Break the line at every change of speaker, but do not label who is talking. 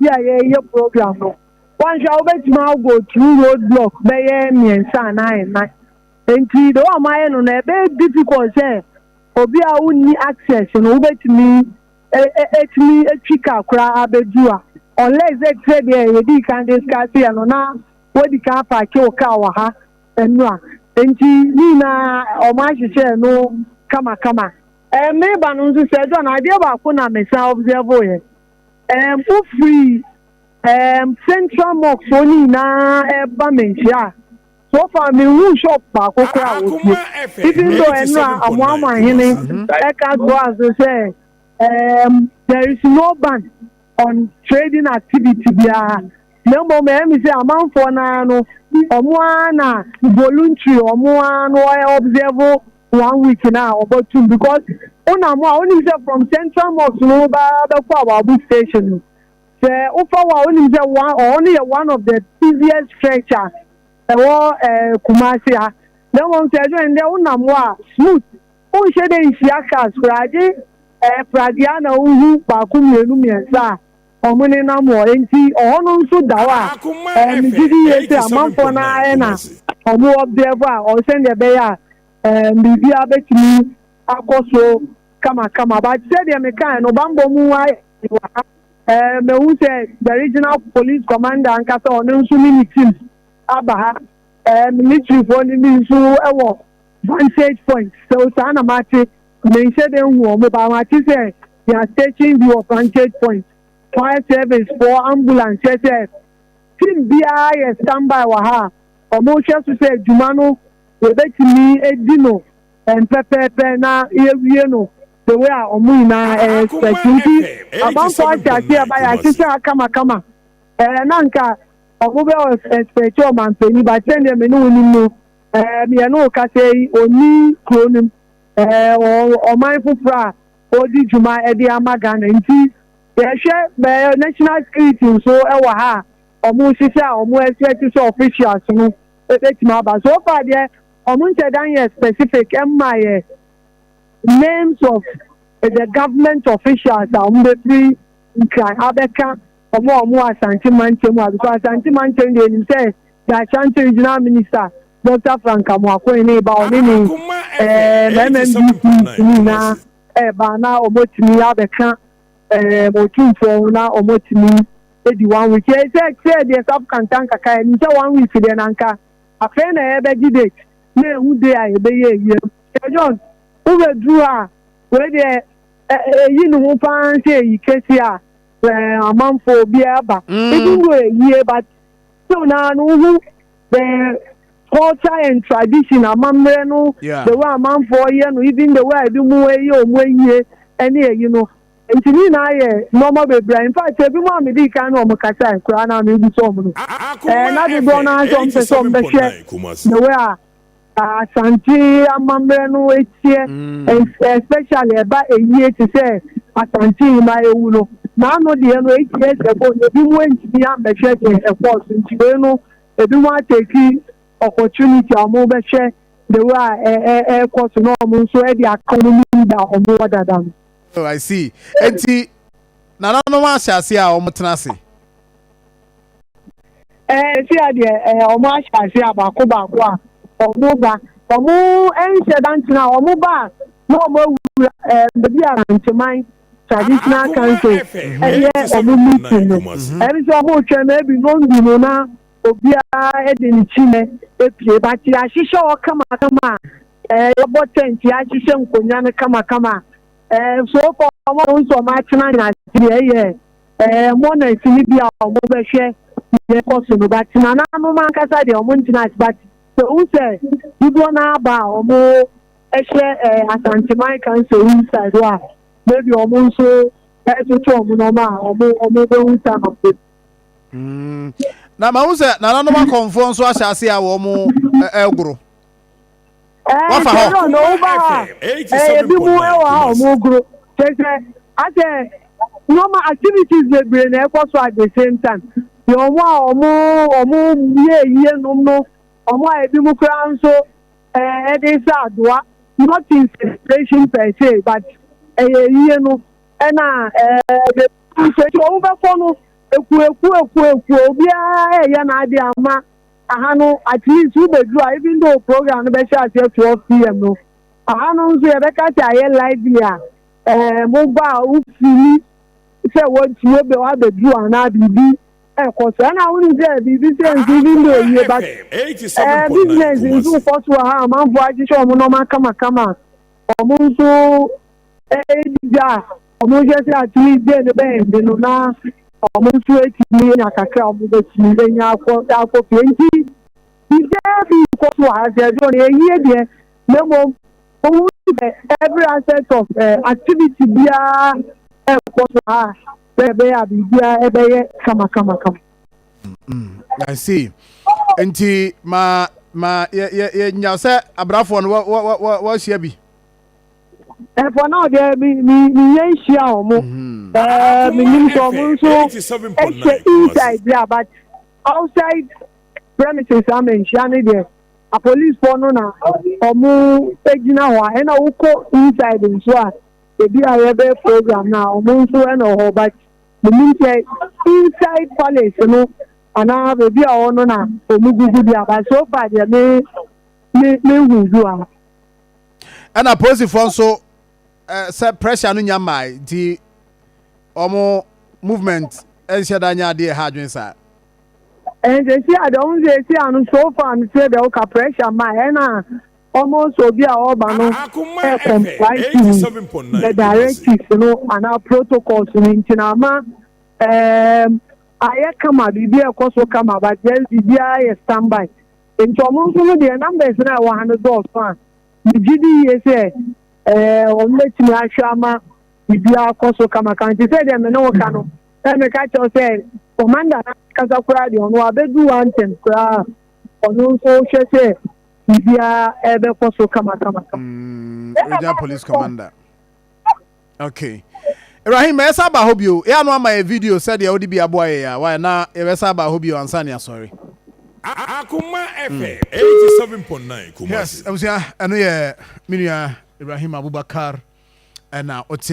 Baabi a yɛyɛ program no, wanhwɛ a wobɛtumi ago through road block bɛyɛ mmiɛnsa anaa ɛnan. Nti de wɔn a ɔmayɛ no, ɛbɛyɛ difficult sɛ obi a wonni access no wobɛtumi ɛtumi atwi kaa koraa abɛdu a, unless sɛ kyerɛ deɛ yɛdi kan discuss yɛ no na wodi kan park wo kaa wɔ ha ɛnu a. Nti ne nyinaa ɔmo ahyehyɛ no kamakama. Meba no nso sɛ John, adeɛ baako na mesa observe yɛ, wofiri Central Mosque foɔ ne nyinaa ɛba Manhyia a, so far mehu shop baako koraa a wɔbie, even though ɛno a Amoamoahene ɛka to us sɛ there is no ban on trading activity biara, na mmom ɛyɛ mi sɛ amanfoɔ naa no, ɔmo ara na voluntary ɔmo ara no ɔyɛ observe one week na ɔbɛtum, because wonam a wonim sɛ from Central Mosque no baa bɛkɔ Aboabo station no, sɛ wofa hɔ a, wonim sɛ one ɔhɔ no yɛ one of the busiest stretch a ɛwɔ Kumasi ha. Na mmom sɛ ɛdwo ndɛ wonam hɔ a, smooth, wonhyɛ dɛ nhyia cars koraa, gye pragea na wohu baako, mmienu, mmiɛnsa a ɔmo nenam hɔ. Nti ɔhɔ no nso da hɔ a, megye di yie sɛ amanfoɔ no ayɛ na ɔmo observe a ɔsɛndeɛ ɛbɛyɛ a biribiara bɛtumi akɔ so kamakama. But sɛdeɛ mekae no, bambɔ mu ayɛ wɔ ha. Mehu sɛ the regional police commander ankasa, ɔno nso ne ne team aba ha. Militaryfoɔ no bi nso wɔ vantage point so saa na mate. Menhyɛ de nhu ɔmo ba, mate sɛ they are station bi wɔ vantage point. Fire service foɔ, ambulance, kyerɛ sɛ team biara yɛ standby wɔ ha a ɔmo hwɛ so sɛ adwuma no yɛbɛtumi edi no mpɛpɛɛpɛ na yɛwie no the way a ɔmo nyinaa ɛyɛ expect. Nti abanfo ahyɛ ase ɛba yɛ ahyehyɛ kamakama. Na nka ɔmo bɛ expect ɔmampanin ba, sɛndeɛ me ne wo nim no, yɛne wo kasa yi, oni kuro no mu, ɔman foforɔ a ɔdi dwuma ɛde ama Ghana. Nti yɛhwɛ bɛɛ national security nso ɛwɔ ha a ɔmo hyehyɛ a ɔmo expect sɛ officials no ebɛtumi aba. So far deɛ, ɔmo nkyɛn yɛ specific ɛmma yɛ names of the government officials a ɔmo bɛfiri Nkran abɛka ɔmo a ɔmo Asante mantam a, because Asante mantam deɛ, enim sɛ the Ashanti Regional Minister, Dr Frank Amoakohene ne ba, ɔne ne MMDC nyinaa ɛɛba na ɔmo tumi abɛka Otumfoɔ ho na ɔmo tumi edi one week. Yɛ sɛ deɛ Saf Kantanka enim sɛ one week deɛ, nanka afei na yɛbɛgye date na ehu day a yɛbɛyɛ eyie. John, wobɛduru a, wei deɛ eyi ne ho paa sɛ eyi kesi a amanfoɔ obiara ba, even though eyie, but still na no wohu the culture and tradition, amammerɛ no, the way amanfoɔ yɛ no, even the way a ebi mu eyɛ ɔmo eyie ɛne eyi no. Nti ne nyinaa yɛ nneɛma bebree. In fact, ebi mu a mede kan na ɔmo kasa koraa na mebu sɛ ɔmo no na dodoɔ no ara sɛ ɔmo pɛ sɛ ɔmo bɛhwɛ the way a Asante amammerɛ no etie, especially ɛba eyie te sɛ Asante ma ewu no n'ano deɛ no 8 years ago, ebi mu ntumi ambɛhwɛ deɛ ɛkɔɔ so. Nti wei no, ebi mu atake opportunity a ɔmo bɛhwɛ the way a ɛ ɛ ɛkɔ so na ɔmo nso ɛde aka ɔmo mu da ɔmo wɔ dada no.
Oh, I see. Enti nananom ahyɛ ase a wɔn tena ase.
Si adeɛ ɔmo ahyɛ ase a, baako baako a ɔmo ba, ɔmo nhyɛ dantena a ɔmo ba a, na ɔmo awura baabi a Nteman Traditional Council ɛyɛ ɔmo meeting no. Ɛbi sɛ ɔmo twɛn no ebi nondu no na obiara ɛde ne kyi epie, but yɛahyehyɛ hɔ kamakama a yɛbɔ tent, yɛahyehyɛ nkonnwa no kamakama. So far, ɔmo nso ɔmo atena ase deɛ, ɛyɛ monarchs ni bi a ɔmo bɛhwɛ deɛ ɛkɔ so no, but nananom ankasa deɛ, ɔmo ntena ase. But sɛ ohun sɛ dodoɔ n'aba a ɔmo ɛhyɛ Asanteman Council inside hɔ a, maybe ɔmo nso ɛtoto ɔmo nneɛma a ɔmo bɛhu sa na ɔmo.
Na mahu sɛ nananom akɔmfoɔ nso ahyɛ ase a wɔn ɛgoro. Wafa hɔ.
Ɛɛ, na ɔba ha, ebi mu ɛwɔ ha, ɔmo goro kyerɛ sɛ asɛ nneɛma activities bebree na ɛkɔ so at the same time. Deɛ ɔmo a ɔmo yɛ yie nom no, ɔmo a ebi mu koraa nso ɛde sɛ adoa, not in celebration per se, but ɛyɛ yie no ɛna ɛɛ nso eti ɔmo bɛkɔ no. Ekuo ekuo ekuo ekuo, obiara ɛyɛ n'adeɛ ama aha no. At least wobɛduru a, even though program no bɛhyɛ aseɛ 12 p.m. no, aha no nso yɛbɛka sɛ ayɛ lively a mo ba a wofili sɛ wɔntumi wobɛ wabɛduru anaa biribi ɛkɔ so. Ɛna wonim sɛ biribi sɛ nso, even though yie, but business nso kɔ so wɔ ha. Amanfoɔ ahyehyɛ wɔn nneɛma kamakama, wɔn nso ɛdi dwa a wɔn hwɛ sɛ at least day no bɛyɛ ndi no na wɔn nso etumi anya kakra a wɔn bɛtumi anya akɔ fie. Nti biribiara bi kɔ so wɔ ha sɛ ɛdɔ no yɛyie deɛ, na mmom ohun sɛ every aspect of activity biara ɛkɔ so ha sɛ ɛbɛyɛ a biribiara ɛbɛyɛ kamakamakama.
I see. Nti ma yɛ yɛ yɛ nya sɛ abrafoɔ no wɔ wɔ wɔ wɔahyia bi.
Ɛfɔ náà deɛ, mi yɛ nhyia wɔn. Mi nim sɛ wɔn nso ɛhyɛ inside there, but outside premises ama nhyia ne deɛ, apolicefoɔ no na wɔn gyina hɔ a, ɛna wokɔ inside nso a, ebi a yɛbɛ program na wɔn nso ɛna wɔ hɔ, but mi nim sɛ inside palace no anaa beebi a wɔn no na wɔn gugu bi aba. So far deɛ, mi hu bi wɔ ha.
Ɛna polisifoɔ nso sɛ pressure no nya mmaa nti wɔn movement ɛnhyɛ da nya adeɛ ɛha adwene saa.
Ɛnsɛsi ade ɔmo sɛ esi ano, so far no, sɛ deɛ ɔka pressure ma, ɛna almost obi a ɔba no ɛ comply to the directives no anaa protocols no. Nti na ama ayɛ kama, biribi a ɛkɔ so kama, but just biribiara yɛ standby. Nti ɔmo nso no deɛ, numbers na ɛwɔ ha no dɔɔso a, megye di yie sɛ ɔmo bɛtumi ahwɛ ama biribiara kɔ so kamakama. Nti sɛ deɛ me ne wo ka no, ɛ meka kyerɛw sɛ commander kasa koraa deɛ, ɔno abɛdu one ten koraa, ɔno nso hwɛ sɛ biribiara ɛbɛkɔ so kamakama.
Regional police commander. Okay. Ibrahim, ɛsɛ aba hɔ bio. Yɛ ano ama yɛ video sɛdeɛ wode bi aboa yɛ a wayɛ na yɛbɛsa aba hɔ bio ansa ne asɔre.
Akoma FM 87.9 Kumasi.
Yes, abusua, ɛno yɛ me nua Ibrahim Abubakar ɛna ɔte.